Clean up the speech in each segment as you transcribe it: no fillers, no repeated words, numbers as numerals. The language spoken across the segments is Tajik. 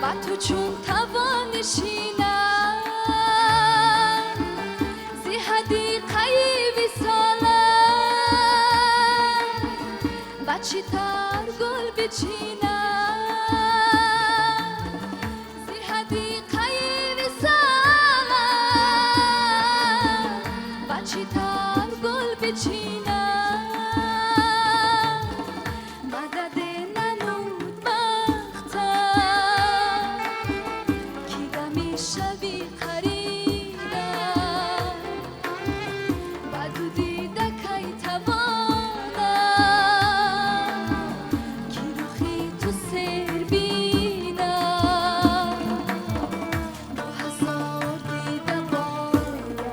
Ба ту чун тавон нишинам. Чӣ тар гул бичинам, зи ҳадиқаи висолат ба чӣ тар гул бичинам, мадад намуд бахтам, ки дами шаби қаринам, ба ду дида кай тавонам, ки рухи ту сер бинам, ду ҳазор дида бояд,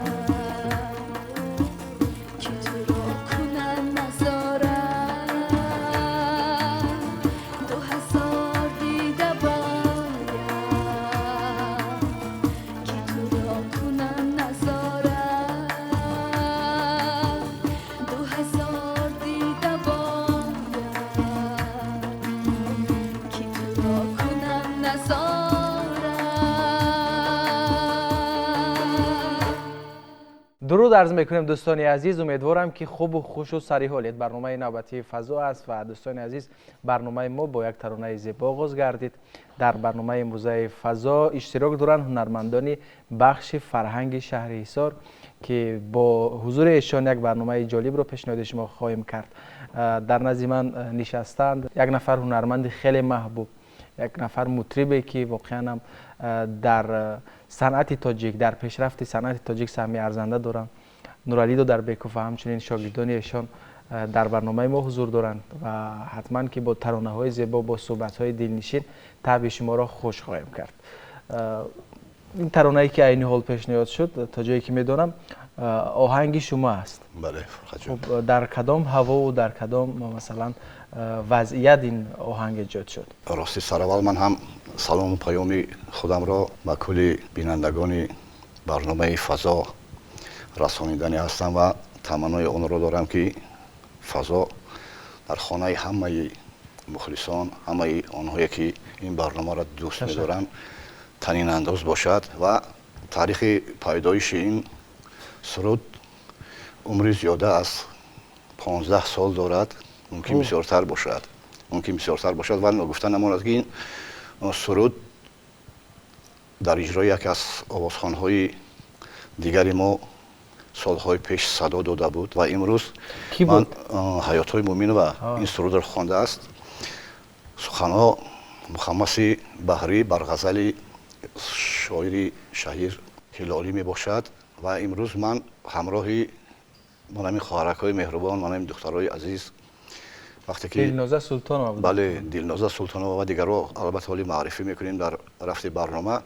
ки туро кунам назора, ду ҳазор дида бояд, ки туро кунам назора, ду ҳазор дида бояд, ки туро кунам назора. Дуруд арз мекунем, дӯстони азиз. Умедворам, ки хубу хушу сариҳолед. Барномаи навбатии «Фазо» аст ва, дӯстони азиз, барномаи мо бо як таронаи зебо оғоз гардид. Дар барномаи имрӯзаи «Фазо» иштирок доранд ҳунармандони бахши фарҳанги шаҳри Ҳисор, ки бо ҳузури эшон як барномаи ҷолибро пешниҳоди шумо хоҳем кард. Дар назди ман нишастанд як нафар ҳунарманди хеле маҳбуб, як нафар мутрибе, ки воқеан ҳам дар санъати тоҷик, дар пешрафти санъати тоҷик саҳми арзанда доранд, Нуралӣ Додарбеков, ва ҳамчунин шогирдони эшон дар барномаи мо ҳузур доранд ва ҳатман ки бо таронаҳои зебо, бо суҳбатҳои дилнишин табъи шуморо хуш хоҳем кард. Ин таронае, ки айни ҳол пешниҳод шуд, то ҷое ки медонам, оҳанги шумо аст. Бале, Фурқатҷон. Хуб, дар кадом ҳавову дар кадом, масалан, вазъият ин оҳанг эҷод шуд? Рости, сараввал ман ҳам салому паёми худамро ба кулли бинандагони барномаи «Фазо» расониданӣ ҳастам ва таманнои онро дорам, ки «Фазо» дар хонаи ҳамаи мухлисон, ҳамаи онҳое, ки ин барномаро дӯст медоранд, танинандоз бошад. Ва таърихи пайдоиши ин суруд умри зиёда аз 15 сол дорад, мумкин бисёртар бошад, мумкин бисёртар бошад. Ва ногуфта намонад, ки ин суруд дар иҷрои яке аз овозхонҳои дигари мо солҳои пеш садо дода буд ва имрӯз Кӣ буд? Ҳаётҳои Муъминова ин сурудро хондааст. Суханҳо мухаммаси баҳрӣ бар ғазали шоири шаҳир Ҳилолӣ мебошад. Ва имрӯз ман ҳамроҳи манами хоҳаракҳои меҳрубон, манами духтарои азиз, вақте ки Дилноза Султонова буд. Бале, Дилноза Султонова ва дигарро албатта ҳоли маърифӣ мекунем дар рафти барнома.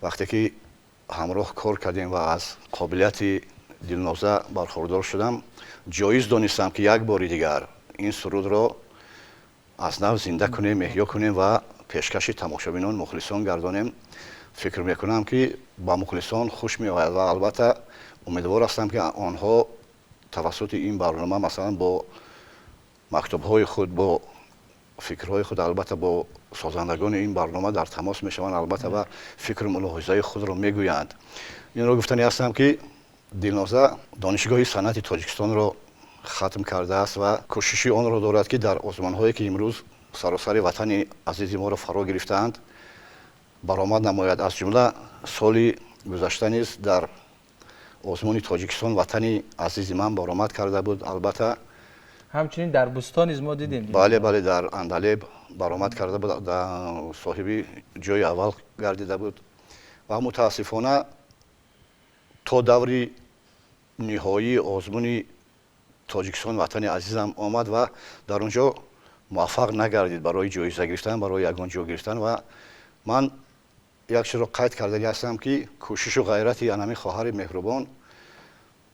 Вақте ки ҳамроҳ кор кардем ва аз қобилияти Дилноза бархурдор шудам, ҷоиз донистам, ки як бори дигар ин сурудро аз нав зинда кунем, эҳё кунем ва пешкаши тамошобинон, мухлисон гардонем. Фикр мекунам, ки ба мухлисон хуш меояд ва албатта умедвор ҳастам, ки онҳо тавассути ин барнома, масалан, бо мактубҳои худ, бо фикрҳои худ, албатта, бо созандагони ин барнома дар тамос мешаванд, албатта, ва фикру мулоҳизаи худро мегӯянд. Инро гуфтанӣ ҳастам, ки Дилноза Донишгоҳи санъати Тоҷикистонро хатм кардааст ва кӯшиши онро дорад, ки дар озмонҳое, ки имрӯз саросари ватани азизи моро фаро гирифтаанд, баромад намояд. Аз ҷумла соли гузашта низ дар озмуни «Тоҷикистон ватани азизи ман» баромад карда буд, албатта. Ҳамчунин дар Бӯстон низ мо дидем. Бале, дар Андалеб баромад карда буд, соҳиби ҷои аввал гардида буд ва мутаассифона то даври ниҳоии озмуни «Тоҷикистон ватани азизам» омад ва дар он ҷо муваффақ нагардид барои ҷоиза гирифтан, барои ягон ҷо гирифтан. Ва ман як чизро қайд кардагӣ ҳастам, ки кӯшишу ғайрати анами хоҳари меҳрубон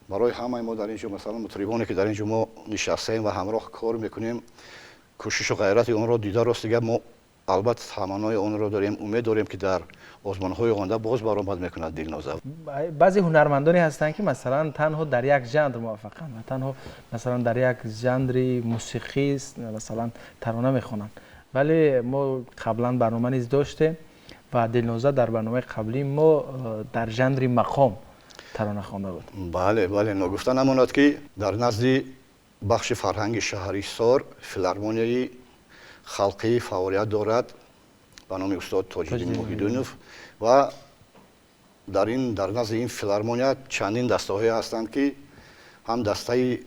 барои ҳамаи мо дар ин ҷо, масалан, мутрибоне, ки дар ин ҷо мо нишастаем ва ҳамроҳ кор мекунем, кӯшишу ғайрати онро дида, рост дигар мо албатта таманнои онро дорем, умед дорем, ки дар озмонҳои оянда боз баромад мекунад Дилноза. Баъзе ҳунармандоне ҳастанд, ки, масалан, танҳо дар як жанр муваффақанд ва танҳо, масалан, дар як жанри мусиқӣ, масалан, тарона мехонанд. Вале мо қаблан барнома низ доштем ва Дилноза дар барномаи қаблии мо дар жанри мақом тарона хонда буд. Бале, ногуфта намонад, ки дар назди бахши фарҳанги шаҳри Ҳисор филармонияи халқӣ фаъолият дорад ба номи устод Тоҷиддин Муҳиддинов ва дар назди ин филармония чандин дастаҳое ҳастанд, ки ҳам дастаи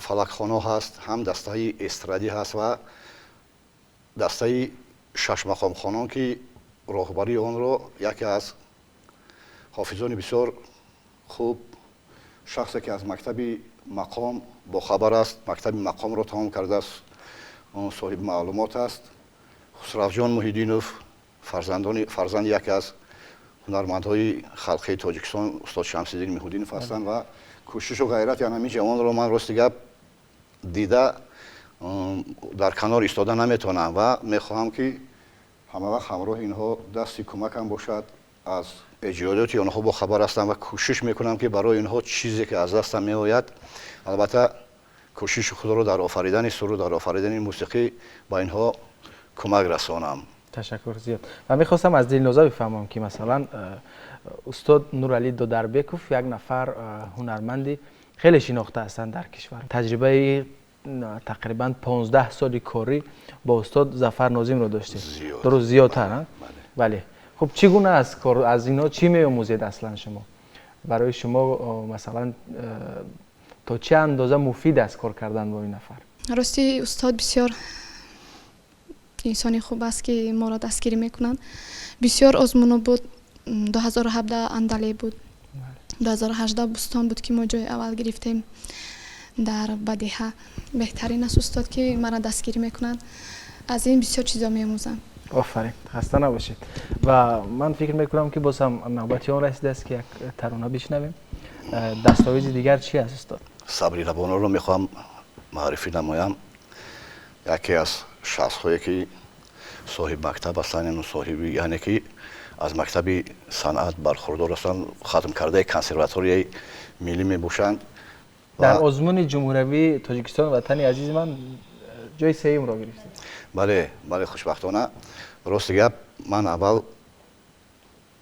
фалакхоно ҳаст, ҳам дастаи эстрадӣ ҳаст ва дастаи шашмақомхонон, ки роҳбарии онро яке аз ҳофизони бисёр хуб, шахсе ки аз мактаби мақом бохабар аст, мактаби мақомро тамом кардааст, соҳиби маълумот аст, Хусравҷон Муҳиддинов, фарзанди яке аз ҳунармандҳои халқии Тоҷикистон устод Шамсиддин Муҳиддинов ҳастанд ва кӯшишу ғайрати ҳамин ҷавонро ман рости гап дида дар канор истода наметавонам ва мехоҳам, ки ҳамавақт ҳамроҳи инҳо дасти кӯмакам бошад, аз эҷодиёти онҳо бохабар ҳастам ва кӯшиш мекунам, ки барои инҳо чизе ки аз дастам меояд, албатта кӯшиши худро дар офаридани суруд, дар офаридани мусиқӣ ба инҳо кӯмак расонам. Ташаккур зиёд. Ва мехостам аз Дилноза бифаҳмам, ки масалан устод Нуралӣ Додарбеков як нафар ҳунарманди хеле шинохта ҳастанд дар кишвар. Таҷрибаи тақрибан 15 соли корӣ бо устод Зафар Нозимро доштед. Дуруст, зиёдтар, бале. Хуб, чӣ гуна аст кор, аз инҳо чӣ меомӯзед аслан шумо? Барои шумо масалан то чӣ андоза муфид аст кор кардан бо ин нафар? Рости, устод бисёр инсони хуб аст, ки моро дастгирӣ мекунанд. Бисёр озмуно буд. 2017 Андале буд, 2018 Бӯстон буд, ки мо ҷои аввал гирифтем дар бадиҳа. Беҳтарин аст устод, ки маро дастгирӣ мекунанд. Аз ин бисёр чизо меомӯзам. Офарин, хаста набошед. Ва ман фикр мекунам, ки боз ҳам навбати он расидааст, ки як тарона бишнавем. Дастовизи дигар чӣ аст, устод? Сабрина Боноро мехоҳам маърифӣ намоям. Яке аз шахсҳое, ки соҳиби мактаб ҳастанд, яъне соҳиби, яъне ки аз мактаби санъат бархурдор ҳастанд, хатмкардаи консерваторияи миллӣ мебошанд. Дар озмуни ҷумҳуриявии Тоҷикистон «Ватани азизи ман» ҷои сеюмро гирифтед. Бале, бале, хушбахтона. Рости гап, ман аввал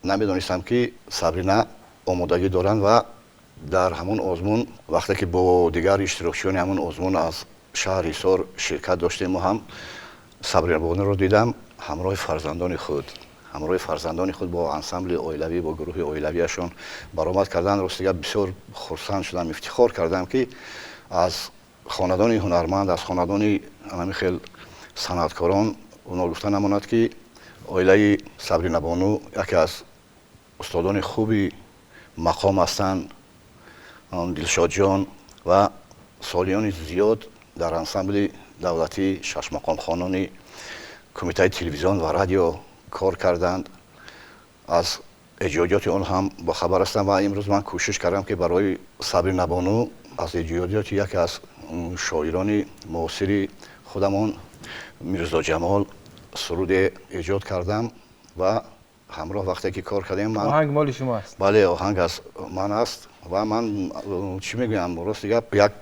намедонистам, ки Сабрина омодагӣ доранд ва дар ҳамон озмун, вақте ки бо дигар иштирокчиёни ҳамон озмун аз шаҳри Ҳисор ширкат доштем, мо ҳам Сабрина Боноро дидам ҳамроҳи фарзандони худ бо ансамбли оилавӣ, бо гурӯҳи оилавиашон баромад карданд. Рости гап, бисёр хурсанд шудам, ифтихор кардам, ки аз хонадони ҳунарманд, аз хонадони ҳамин хел санъаткорон. Оно гуфта намонад, ки оилаи Сабрина Бону яке аз устодони хуби мақом ҳастанд, Дилшодҷон, ва солиёни зиёд дар ансамбли давлатии шашмақомхонони Кумитаи телевизион ва радио кор карданд, аз эҷодиёти он ҳам бохабар ҳастам. Ва имрӯз ман кӯшиш кардам, ки барои Сабрина Бону аз эҷодиёти яке аз шоирони муосири худамон Мирзо Ҷамол суруде эҷод кардам ва ҳамроҳ вақте ки кор кардем, ман Оҳанг моли шумо аст? Бале, оҳанг аз ман аст. Ва ман чӣ мегӯям, рости гап, як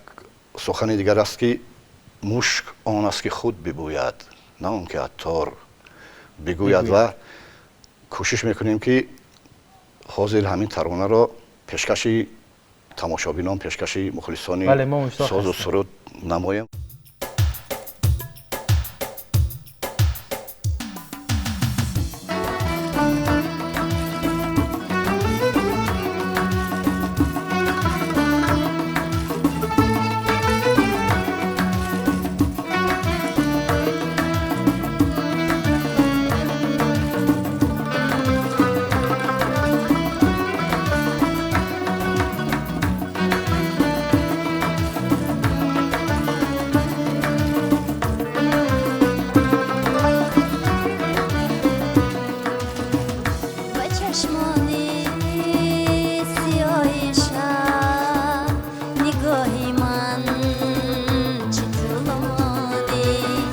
сухани дигар аст, ки мушк он аст, ки худ бибӯяд, на он ки аттор бигӯяд. Ва кӯшиш мекунем, ки ҳозир ҳамин таронаро пешкаши тамошобинон, пешкаши мухлисони созу суруд намоем. Чашмони сиёҳи шаб нигоҳи ман чӣ тӯлонист,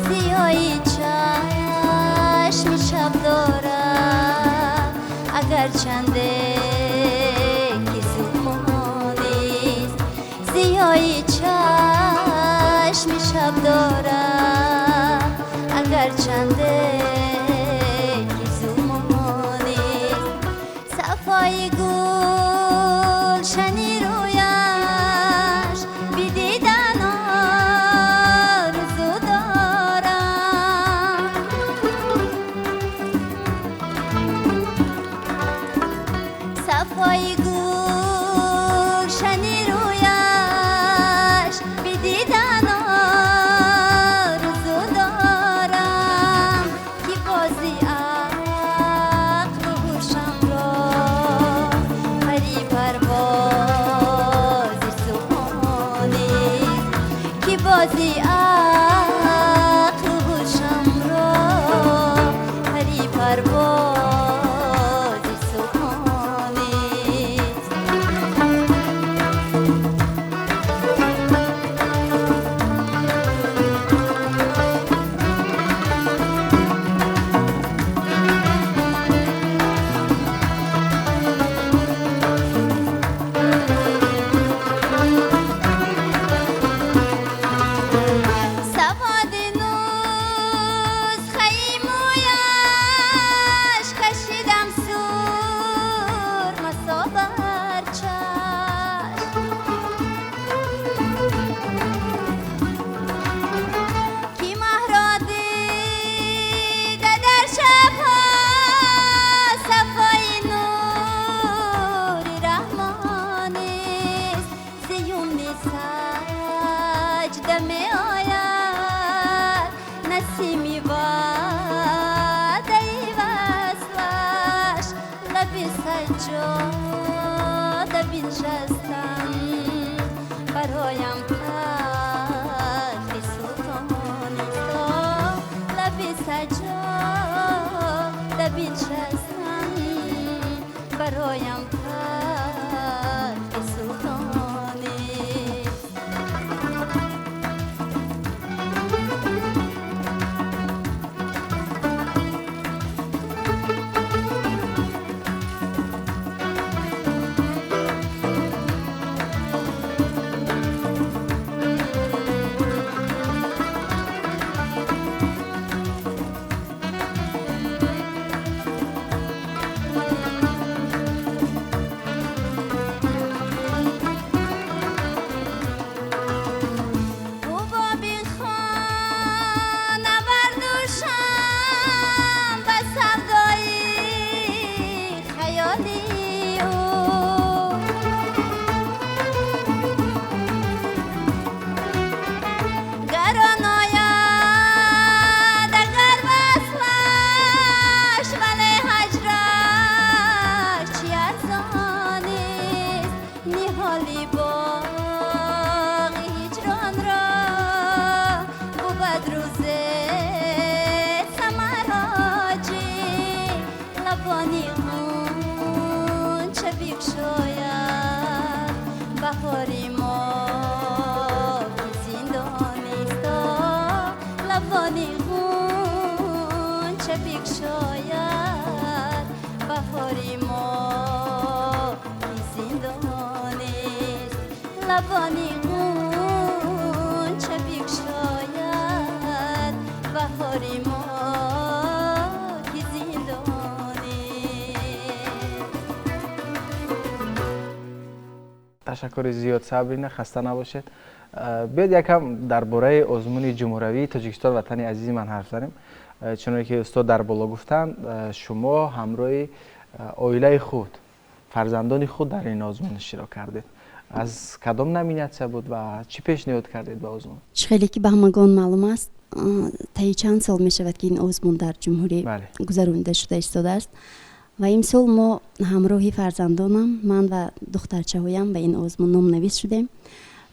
сиёҳи чашми шаб дорад, агарчанде ки зулмонист, сиёҳи чашми шаб дорад, агарчанде ки зулмонист, сафои гулшани рӯяш бидидан. Сафои гулшани рӯяш бидидан орзу дорам, ки бозӣ ақлу ҳушамро пари парвози субҳонист, ки бозӣ ақлу ҳушамро пари парвози субҳонист. Саводи нусхаи мӯяш кашидам сурма бар чашм, ки маҳро дида дар шабҳо сафои нури раҳмонист. Зи юмни саҷда меояд насими ваъдаи васлаш, лаби саҷҷода биншастам бароям тахти султонист, лаби саҷҷода биншастам бароям тахти султонист. Ҳубоби хона бар дӯшам ба савдои хаёли ӯ, гарон ояд агар васлаш, вале ҳаҷраш чи арзонист. Ниҳоли боғи ҳиҷронро бувад рӯзе самароҷӣ, лабони ғунча бикшояд баҳори мо ки зиндонист, лабони ғунча бикшояд баҳори мо ки зиндонист, лабони ғунча бикшояд баҳори мо ки зиндонист. Ташаккури зиёд, Сабрина, хаста набошед. Биёед якам дар бораи озмуни ҷумҳуравии Тоҷикистон Ватани азизи ман ҳарф занем. Чуноне ки устод дар боло гуфтанд, шумо ҳамроҳи оилаи худ, фарзандони худ дар ин озмун иштирок кардед. Аз кадом номинатсия буд ва чӣ пешниҳод кардед ба озмун? Чӣ хеле ки ба ҳамагон маълум аст, таи чанд сол мешавад, ки ин озмун дар ҷумҳурӣ гузаронида шуда истодааст ва имсол мо ҳамроҳи фарзандонам, ман ва духтарчаҳоям, ба ин озмун номнавис шудем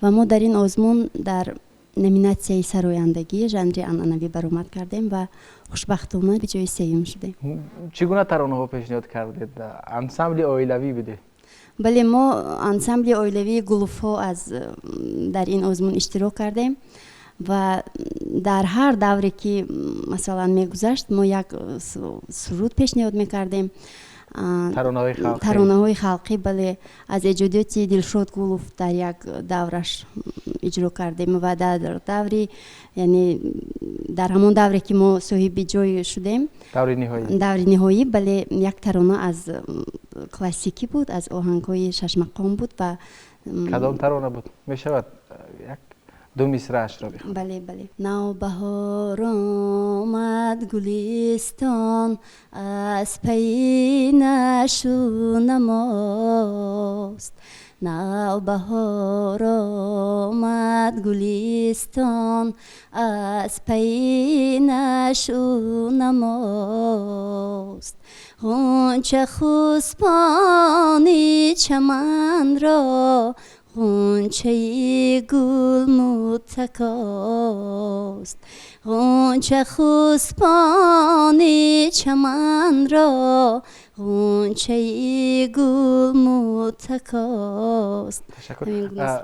ва мо дар ин озмун дар номинатсияи сарояндагӣ жанри анъанавӣ баромад кардем ва хушбахтона ҷои сеюм шудем. Чӣ гуна таронаҳо пешниҳод кардед? Ансамбли оилавӣ будед? Бале, мо ансамбли оилавии Гулуфҳо аз дар ин озмун иштирок кардем ва дар ҳар давре ки масалан мегузашт, мо як суруд пешниҳод мекардем. Таронаҳои халқӣ. Таронаҳои халқӣ, бале, аз эҷодиёти Дилшод Гулов дар як давраш иҷро кардем ва дар даври, яъне дар ҳамон давре ки мо соҳиби ҷой шудем, даври ниҳоӣ, даври ниҳоӣ, бале, як тарона аз классикӣ буд, аз оҳангҳои шашмақом буд ва Кадом тарона буд? Мешавад як Ду мисраашро бихонед. Бале, бале. Навбаҳор омад гулистон, аз пайи нашу намост. Навбаҳор омад гулистон, аз пайи нашу намост. Ғунча хусбони чаманро ғунчаи гул мутакост. Ғунча хусбони чаманро ғунчаи гул мутакост. Ташаккур.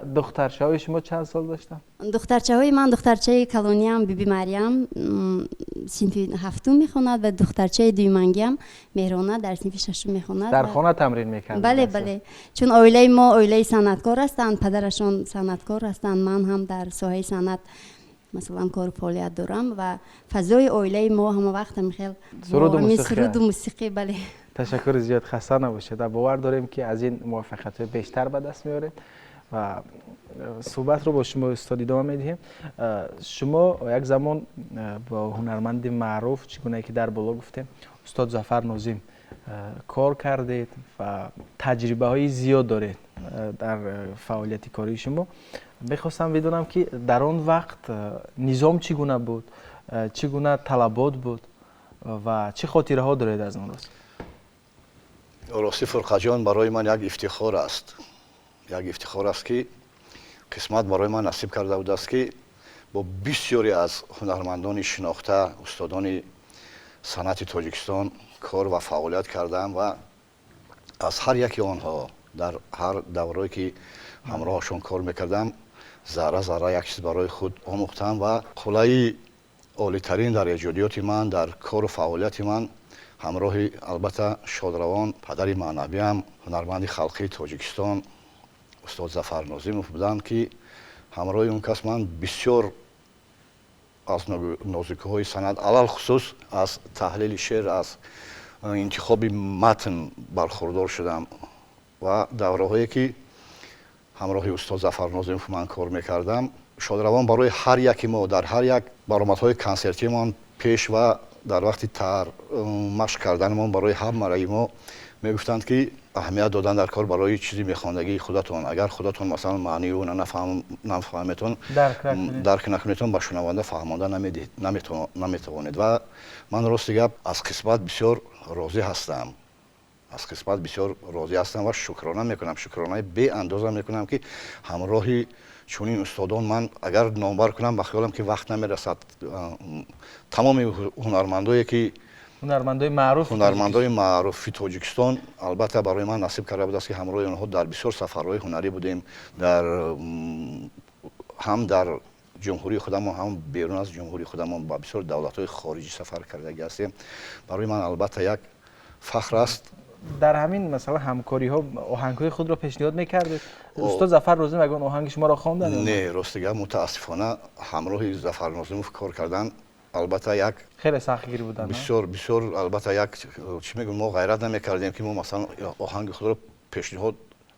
Духтарчаҳои шумо чанд сол доштанд? Духтарчаҳои ман, духтарчаи калониам Биби Марьям синфи ҳафтум мехонад ва духтарчаи дуюмангиам Меҳрона дар синфи шашум мехонад. Дар хона тамрин мекардед? Бале, бале, чун оилаи мо оилаи санъаткор ҳастанд, падарашон санъаткор ҳастанд, ман ҳам дар соҳаи санъат масалан кору фаъолият дорам ва фазои оилаи мо ҳама вақт ҳамихел суруду мусиқӣ. Бале. Ташаккури зиёд, хаста набошед. Бовар дорем, ки аз ин муваффақиятҳои бештар ба даст меоред ва суҳбатро бо шумо, устод, идома медиҳем. Шумо як замон бо ҳунарманди маъруф, чӣ гунае ки дар боло гуфтем, устод Зафар Нозим кор кардед ва таҷрибаҳои зиёд доред дар фаъолияти кории шумо. Мехостам бидонам, ки дар он вақт низом чӣ гуна буд, чӣ гуна талабот буд ва чӣ хотираҳо доред аз он рӯз? Ростӣ, Фурқатҷон, барои ман як ифтихор аст, як ифтихор аст, ки қисмат барои ман насиб карда будааст, ки бо бисёре аз ҳунармандони шинохта, устодони санъати Тоҷикистон кор ва фаъолият кардам ва аз ҳар яки онҳо дар ҳар даврое, ки ҳамроҳашон кор мекардам, зарра зарра як чиз барои худ омӯхтам. Ва қуллаи олитарин дар эҷодиёти ман, дар кору фаъолияти ман ҳамроҳи, албатта, шодравон падари маънавиям, ҳунарманди халқии Тоҷикистон устод Зафар Нозимов буданд, ки ҳамроҳи он кас ман бисёр аз нозукиҳои санъат, алалхусус аз таҳлили шеър, аз интихоби матн бархурдор шудам. Ва давраҳое, ки ҳамроҳи устод Зафар Нозимов ман кор мекардам, шодравон барои ҳар яки мо дар ҳар як баромадҳои консертиамон пеш ва дар вақти тар машқ карданамон барои ҳамаи мо мегуфтанд, ки аҳамият додан дар кор барои чизи мехондагии худатон. Агар худатон, масалан, маънии ӯ нафаҳметон, дарк накунедтон, ба шунаванда фаҳмонда наметавонед. Ва ман, рости гап, аз қисмат бисёр розӣ ҳастам, аз қисмат бисёр розӣ ҳастам ва шукрона мекунам, шукронаи беандоза мекунам, ки ҳамроҳи чунин устодон ман агар номбар кунам, ба хаёлам, ки вақт намерасад. Тамоми ҳунармандое, ки ҳунармандои маъруф. Ҳунармандои маъруфи Тоҷикистон, албатта, барои ман насиб карда будааст, ки ҳамроҳи онҳо дар бисёр сафарҳои ҳунарӣ будем, дар ҳам дар ҷумҳурии худамон, ҳам берун аз ҷумҳурии худамон ба бисёр давлатҳои хориҷӣ сафар кардагӣ ҳастем. Барои ман, албатта, як фахр аст. Дар ҳамин, масалан, ҳамкориҳо оҳангҳои худро пешниҳод мекардед? Устод Зафар Нозим ягон оҳанги шуморо хонданд? Не, рости гап, мутаассифона, ҳамроҳи Зафар Нозимов кор кардан, албатта, як хеле сахтгир буданд. Бисёр, бисёр, албатта, як чӣ мегӯям, мо ғайрат намекардем, ки мо, масалан, оҳанги худро пешниҳод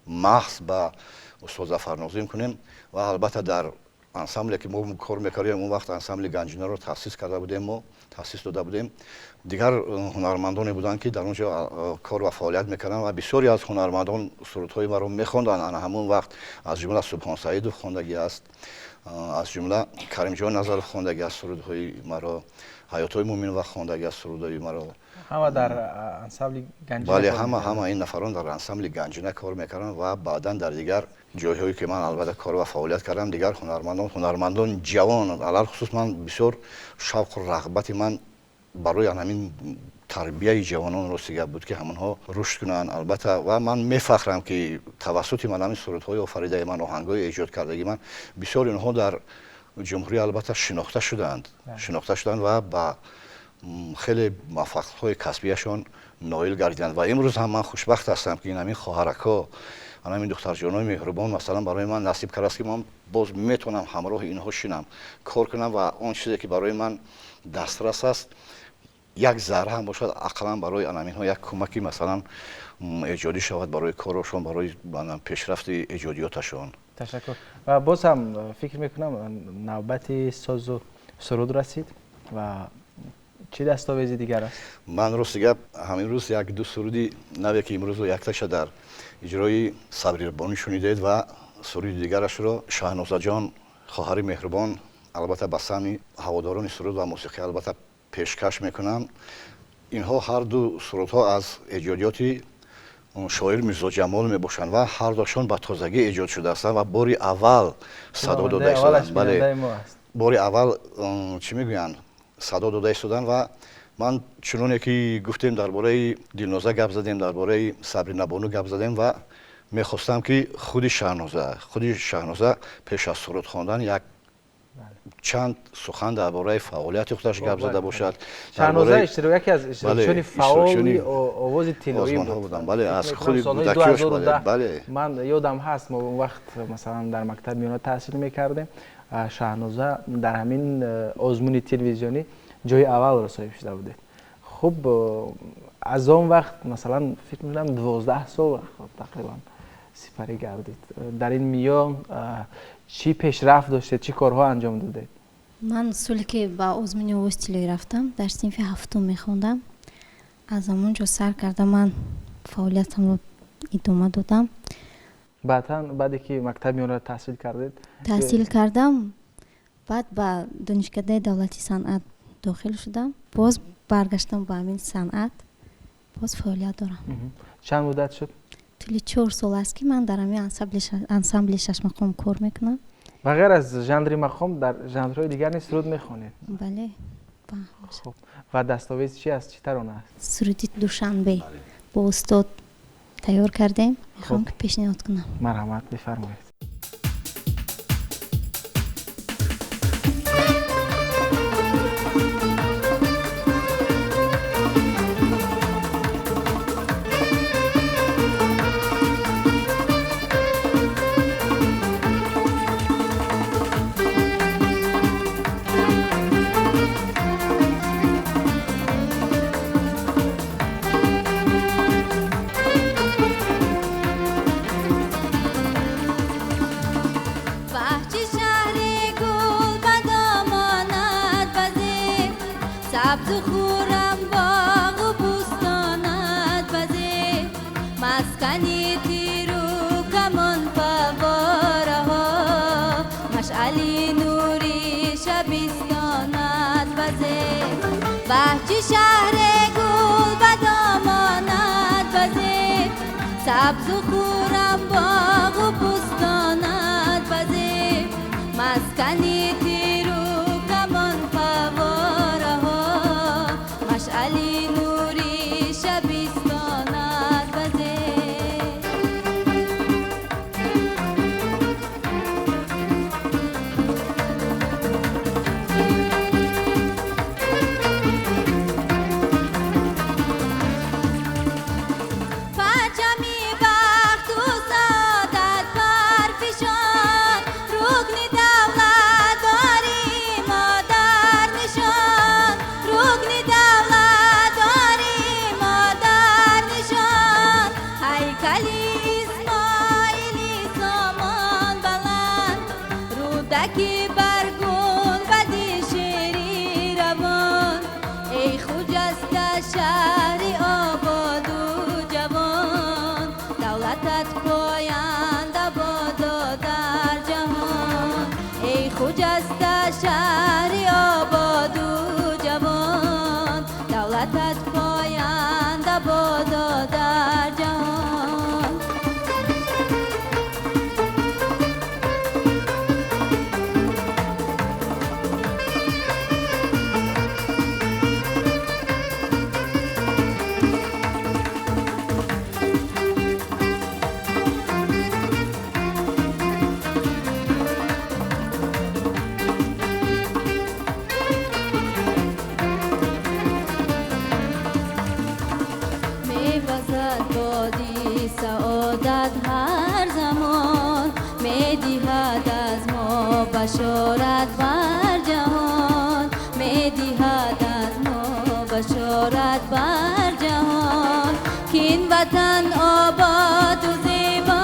маҳз ба устод Зафар Нозим кунем. Ва албатта, дар ансамбле, ки мо кор мекардем, он вақт ансамбли Ганҷинаро таъсис карда будем, мо таъсис дода будем, дигар ҳунармандоне буданд, ки дар он ҷо кор ва фаъолият мекарданд ва бисёре аз ҳунармандон сурудҳои маро мехонданд. Ана ҳамон вақт аз ҷумла Субҳон Саидов хондагӣ аст, аз ҷумла Каримҷон Назаров хондагӣ аст сурудҳои маро, Ҳаётҳои Муминова хондагӣ аст сурудҳои маро. Ҳама дар ансамбли Ганҷина? Бале, ҳама ин нафарон дар ансамбли Ганҷина кор мекарданд ва баъдан дар дигар ҷойҳое, ки ман, албатта, кор ва фаъолият кардам, дигар ҳунармандон, ҳунармандон ҷавон. Алалхусус ман бисёр шавқу рағбати ман барои ҳамин тарбияи ҷавонон, рости гап, буд, ки ҳамонҳо рушд кунанд, албатта. Ва ман мефахрам, ки тавассути ман ҳамин сурудҳои офаридаи ман, оҳангҳои эҷод кардагии ман, бисёр инҳо дар ҷумҳурӣ, албатта, шинохта шуданд, шинохта шуданд ва ба хеле муваффақиятҳои касбияшон ноил гардиданд. Ва имрӯз ҳам ман хушбахт ҳастам, ки ин ҳамин хоҳаракҳо, ҳамин духтарҷонои меҳрубон, масалан, барои ман насиб кардааст, ки ман боз метавонам ҳамроҳи инҳо шинам, кор кунам ва он чизе, ки барои ман дастрас аст, як зарра ҳам бошад, ақаллан барои анаминҳо як кӯмаки, масалан, эҷодӣ шавад барои корошон, барои пешрафти эҷодиёташон. Ташаккур. Ва боз ҳам фикр мекунам, навбати созу суруд расид ва чӣ дастовези дигар аст? Ман рости гап, ҳамин рӯз як ду суруди наве, ки имрӯзу якташа дар иҷрои Сабрибонӣ шунидед ва суруди дигарашро Шаҳнозаҷон, хоҳари меҳрубон, албатта ба самъи ҳаводорони суруд ва мусиқӣ албатта пешкаш мекунанд. Инҳо ҳар ду сурудҳо аз эҷодиёти шоир Мирзо Ҷамол мебошанд ва ҳар душон ба тозагӣ эҷод шудаастанд ва бори аввал садо дода истоданд. Бале, бори аввал, чӣ мегӯянд, садо дода истоданд. Ва ман чуноне ки гуфтем, дар бораи Дилноза гап задем, дар бораи Сабринабону гап задем ва мехостам, ки худи Шаҳноза пеш аз суруд хондан як чанд сухан дар бораи фаъолияти худаш гап зада бошад. Шаҳноза яке аз иштирокчиёни фаъоли Овози тиллоӣ буданд. Бале, аз худи кӯдакиёш, бале. Ман ёдам ҳаст, мо он вақт, масалан, дар мактаби миёна таҳсил мекардем, Шаҳноза дар ҳамин озмуни телевизионӣ ҷои аввалро соҳиб шуда будед. Хуб, аз он вақт, масалан, фикр мекунам, 12 сол тақрибан сипарӣ гардид. Дар ин миён чӣ пешрафт доштед, чӣ корҳо анҷом додед? Ман соле ки ба озмуни Овози тиллоӣ рафтам, дар синфи ҳафтум мехондам. Аз ҳамон ҷо сар карда ман фаъолиятамро идома додам. Баъдан, баъде ки мактаби миёнаро таҳсил кардед? Таҳсил кардам, баъд ба Донишкадаи давлатии санъат дохил шудам. Боз баргаштам ба ҳамин санъат, боз фаъолият дорам. Чанд муддат шуд? Тӯли 4 сол аст, ки ман дар ҳамин ансамбли шашмақом кор мекунам. Ба ғайр аз жанри мақом, дар жанрҳои дигар низ суруд мехонед? Бале. Хуб, ва дастовез чи аст, чӣ тарона аст? Суруди Душанбе бо устод тайёр кардем, мехоҳам ки пешниҳод кунам. Марҳамат, бифармоед. Ваҳчи шаҳри гул ба домонат базеб, сабзу хуррам боғу бӯстонат базеб, маскани тиру камон, фаввораҳо, машъали нури шабистонат базеб. Ваҳчи шаҳри гул ба домонат базеб, сабзу хуррам боғу бӯстонат базеб, маскани тиру камон, фаввораҳо, машъали нури шабистонат базеб. Парчами бахту саодат парфишон, рукни давлатдори модар нишон, рукни давлатдори модар нишон, ҳайкали Исмоили Сомон баланд, Рӯдаки бар гунбади шери равон. Эй хуҷаста шаҳри ободу ҷавон, давлатат поянда бодо дар ҷаҳон. Эй хуҷаста шаҳри ободу ҷавон, давлатат поянда бодо дар ҷаҳон. Мевазад боди саодат ҳар замон, медиҳад аз мо башорат бар ҷаҳон, медиҳад аз мо башорат бар ҷаҳон, кин ватан ободу зебо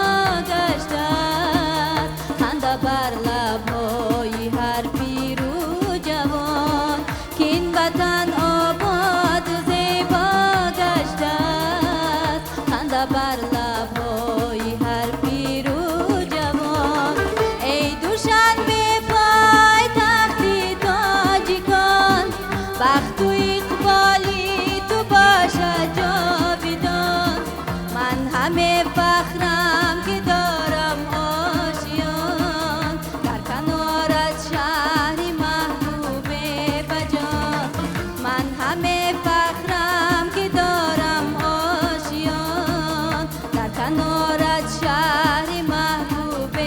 гаштааст. لب‌های هر پیر و جوان. ای دوشنبه پایتخت تاجیکان، بخت و اقبالی تو باشد جاویدان. من همه فخرم که دارم آشیان، در کنارت شهر محبوب بجان. من همه فخرم که دارم آشیان، در کنارت شهر محبوب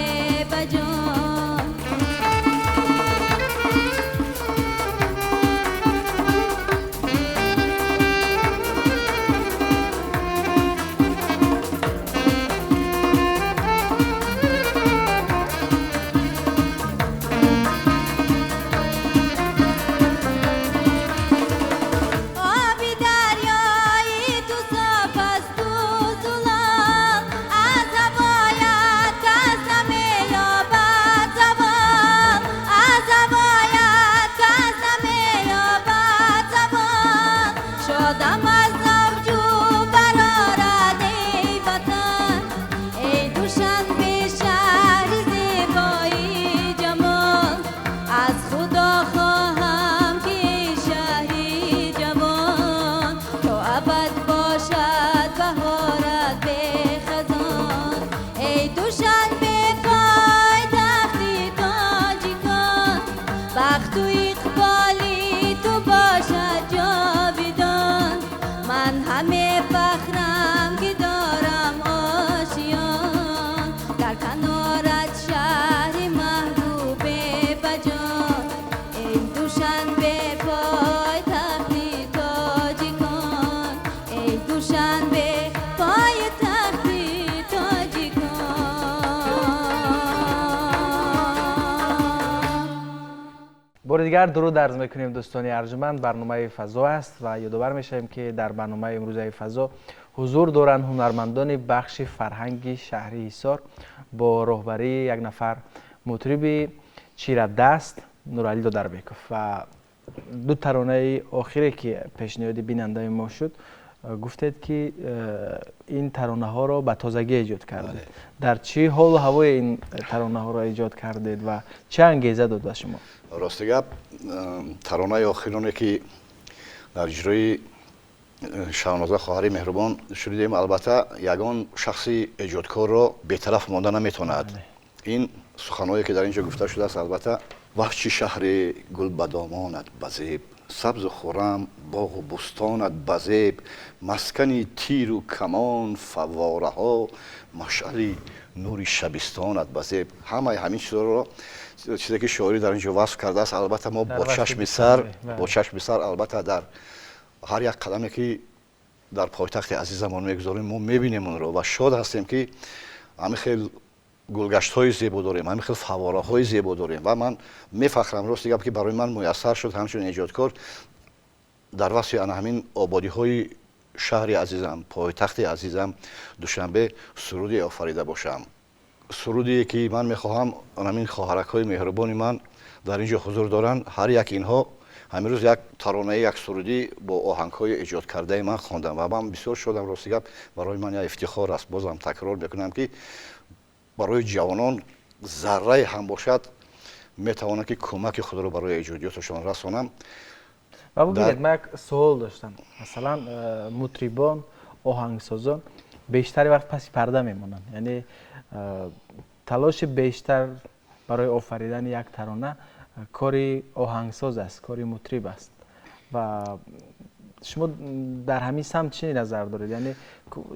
بجان. آب دریای تو صاف است و زلال، از هوایت کس نمی‌یابد زوال، از هوایت کس نمی‌یابد زوال. شادم از اوج و برآرد ای وطن، ای دوشنبه شهر زیبایی جمال. از خدا خواهم که ای شهری جوان، تا ابد باشد بهارت به خزان. ای دوشنبه پایتخت تاجیکان، بخت و اقبالی تو باشد جاویدان. من همه فخرم که دارم آشیان، در کنارت شهر محبوب بجان. ای دوشنبه پایتخت تاجیکان، ای دوشنبه پایتخت تاجیکان. بار دیگر درود عرض میکنیم دوستان ارجمند. برنامه فضا است و یادآور میشویم که در برنامه امروزه فضا حضور دارند هنرمندان بخش فرهنگ شهری حصار با راهبری یک نفر مطرب چیره دست نورعلی دادربیکов. و دو ترانه آخری که پیشنهاد بیننده ما شد، گفتید که این ترانه ها را به تازگی ایجاد کردید. در چه حال و هوای این ترانه ها را ایجاد کردید و چه انگیزه داد به شما؟ راستی گپ، ترانه آخرانه که در اجرای شاهنازه خواهر مهربان شنیدیم، البته یگان شخصی ایجادکار را بی‌طرف مانده نمیتواند. این سخنهایی که در اینجا گفته شده است، البته وحشی شهر گل بدامانت بزیب، سبز و خرم باغ و بستانت بزیب، مسکن تیر و کمان فواره ها، مشعل نور شبستانت بزیب. همه همین چیزا را، چیزی که شاعری در اینجا وصف کرده است، البته ما در با وصف چشم سر، بله. با چشم سر البته در هر یک قدمی که در پایتخت عزیزمان میگذاریم ما میبینیم اون رو و شاد هستیم که همین خیلی گلگشت های زیبا داریم، همین خیلی فواره های زیبا داریم و من میفخرم راست دیگه که برای من میسر شد همچون ایجادکار در وصف انا همین آبادی های شهر عزیزم، پایتخت عزیزم دوشنبه سرودی آفریده باشم. سرودی که من میخواهم همین خواهرک های مهربان من در اینجا حضور دارن، هر یک اینها همین روز یک ترانه، یک سرودی با آهنگ های ایجاد کرده من خواندم و من بسیار شدم. راست گپ برای من یک افتخار است. بازم تکرار میکنم که برای جوانان ذره هم باشد میتواند که کمک خود را برای ایجادیاتشان رسانم. و ببینید، من یک سوال داشتم. مثلا مطربان، آهنگسازان بیشتر وقت پس پرده میمونن، یعنی تلاش بیشتر برای آفریدن یک ترانه کاری آهنگساز است، کاری مطرب است. و شما در همین سمت چی نظر دارید؟ یعنی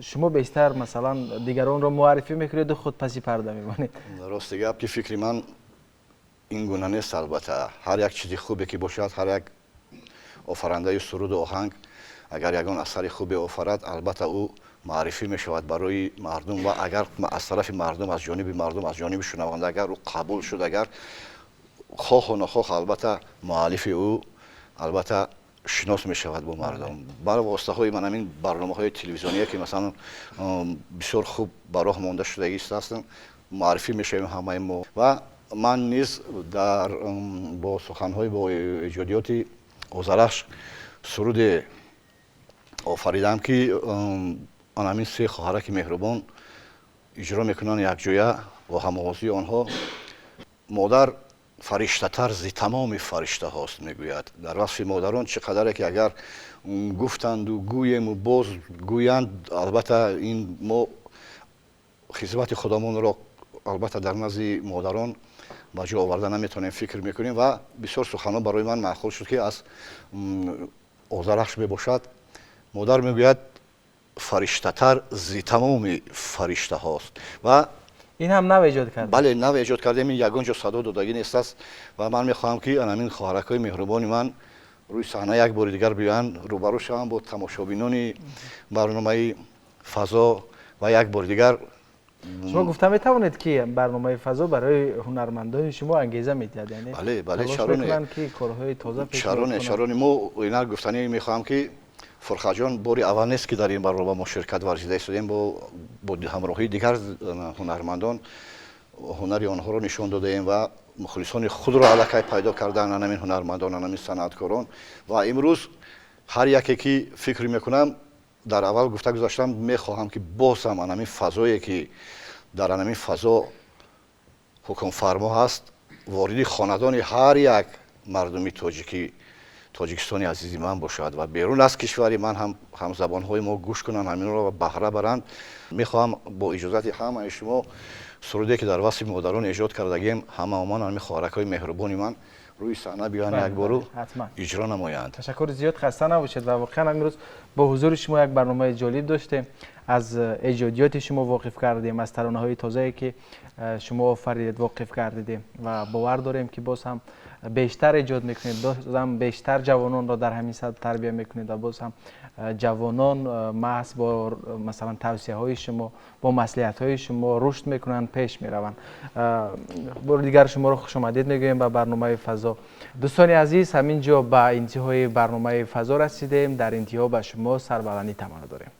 شما بیشتر مثلا دیگران را معرفی میکنید و خود پسی پرده میمانید؟ راست گپ که فکر من این گونه نیست. البته هر یک چیزی خوبی که باشد، هر یک آفرنده سرود و آهنگ اگر یگان اثر خوبی آفرد، البته او معرفی می شود برای مردم و اگر از طرف مردم، از جانب مردم، از جانب شنونده اگر او قبول شد، اگر خواه و نخواه البته مؤلف او البته شناس می شود با مردم. برای واسطه های من همین برنامه های تلویزیونی که مثلا بسیار خوب براه مانده شدگی هستند، معرفی می شویم همه ما. و من نیز در با سخنهای با ایجادیات آذرخش سرود آفریدم که Ҳамин се хоҳараки меҳрубон иҷро мекунанд якҷоя бо ҳамовозии онҳо. Модар фариштатар зи тамоми фариштаҳост, мегӯяд. Дар васфи модарон чӣ қадаре ки агар гуфтанду гӯему боз гӯянд, албатта ин мо хизмати худамонро албатта дар назди модарон ба ҷо оварда наметавонем, фикр мекунем. Ва бисёр суханҳо барои ман маъқул шуд, ки аз Озарахш мебошад. Модар мегӯяд фариштатар зи тамоми фариштаҳост. Ва ин ҳам нав эҷод кардем. Бале, нав эҷод кардем, ин ягон ҷо садо додагӣ нест аст. Ва ман мехоҳам, ки ҳамин хоҳаракҳои меҳрубони ман рӯи саҳна як бори дигар биёянд, рӯбарӯ шаванд бо тамошобинони барномаи фазо ва як бори дигар. Шумо гуфта метавонед, ки барномаи фазо барои ҳунармандони шумо ангеза медиҳад, яъне бале, бале, талош чаро не? мекунанд, ки корҳои тоза пешниҳод Чаро не? кунанд. Чаро не? Мо ина гуфтанӣ мехоҳам, ки Фурқатҷон бори аввал нест, ки дар ин барнома мо ширкат варзида истодем. Бо ҳамроҳии дигар ҳунармандон ҳунари онҳоро нишон додаем ва мухлисони худро аллакай пайдо кардаанд анамин ҳунармандон, анамин санъаткорон. Ва имрӯз ҳар яке ки фикр мекунам, дар аввал гуфта гузаштам, мехоҳам, ки боз ҳам анамин фазое, ки дар анамин фазо ҳукмфармо ҳаст, вориди хонадони ҳар як мардуми тоҷикӣ, Тоҷикистони азизи ман бошад ва берун аз кишвари ман ҳам ҳамзабонҳои мо гӯш кунанд ҳаминро ва баҳра баранд. Мехоҳам бо иҷозати ҳамаи шумо суруде, ки дар васфи модарон эҷод кардагием, ҳамаомон ҳамин хоҳаракҳои меҳрубони ман рӯи саҳна биёянд, як бору ҳатман. иҷро намоянд. Ташаккури зиёд, хаста набошед. Ва воқеан имрӯз бо ҳузури шумо як барномаи ҷолиб доштем, аз эҷодиёти шумо воқиф кардем, аз таронаҳои тозае, ки шумо офаридед, воқиф кардидем ва бовар дорем, ки боз ҳам бештар эҷод мекунед, боз ҳам бештар ҷавононро дар ҳамин сатҳ тарбия мекунед ва боз ҳам ҷавонон маҳз бо масалан тавсияҳои шумо, бо маслиҳатҳои шумо рушд мекунанд, пеш мераванд. Бори дигар шуморо хушомадед мегӯем ба барномаи фазо. Дӯстони азиз, ҳамин ҷо ба интиҳои барномаи фазо расидем. Дар интиҳо ба шумо сарбаландӣ таманно дорем.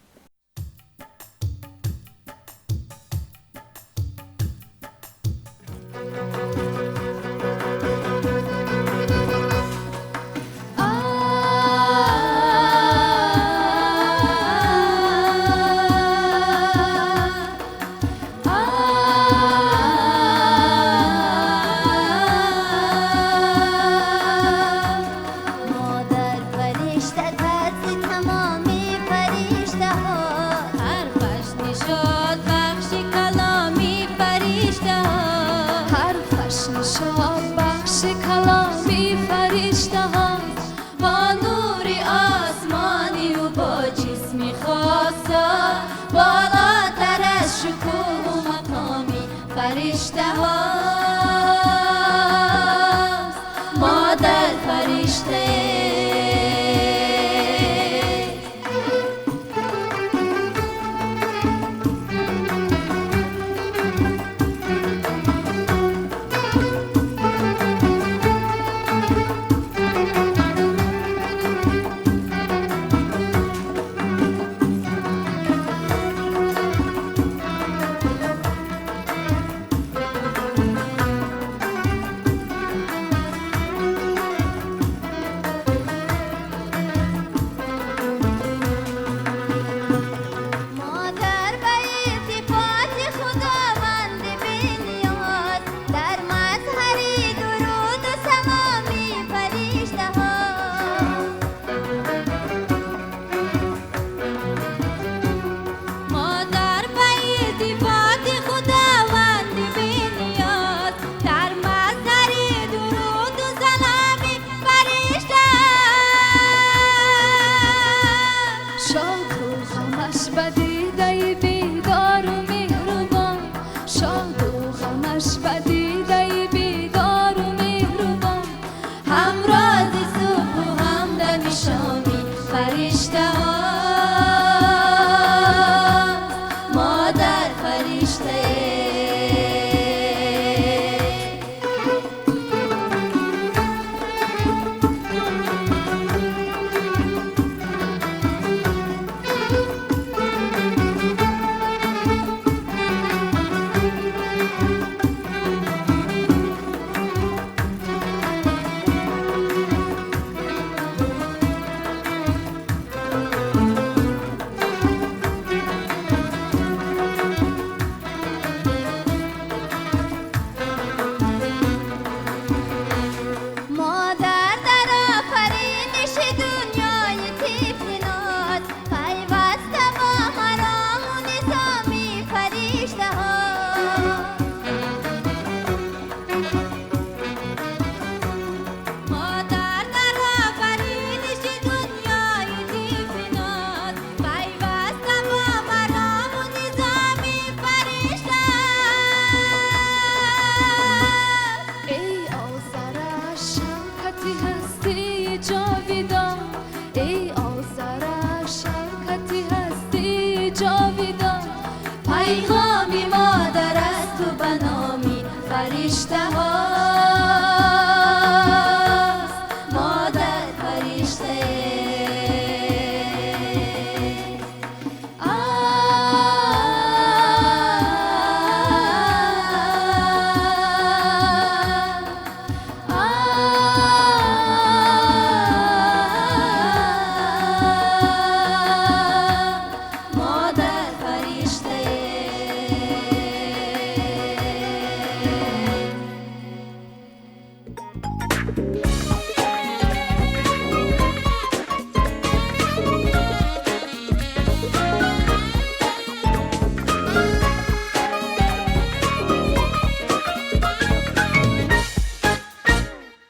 Модар фариштатар зи тамоми фариштаҳо, ҳарфаш нишод бахши каломи фариштаҳо, ҳарфаш нишод бахши каломи фариштаҳо, бо нури осмонию бо ҷисми хосо, болотар аз шукӯҳу мақоми фариштаҳо.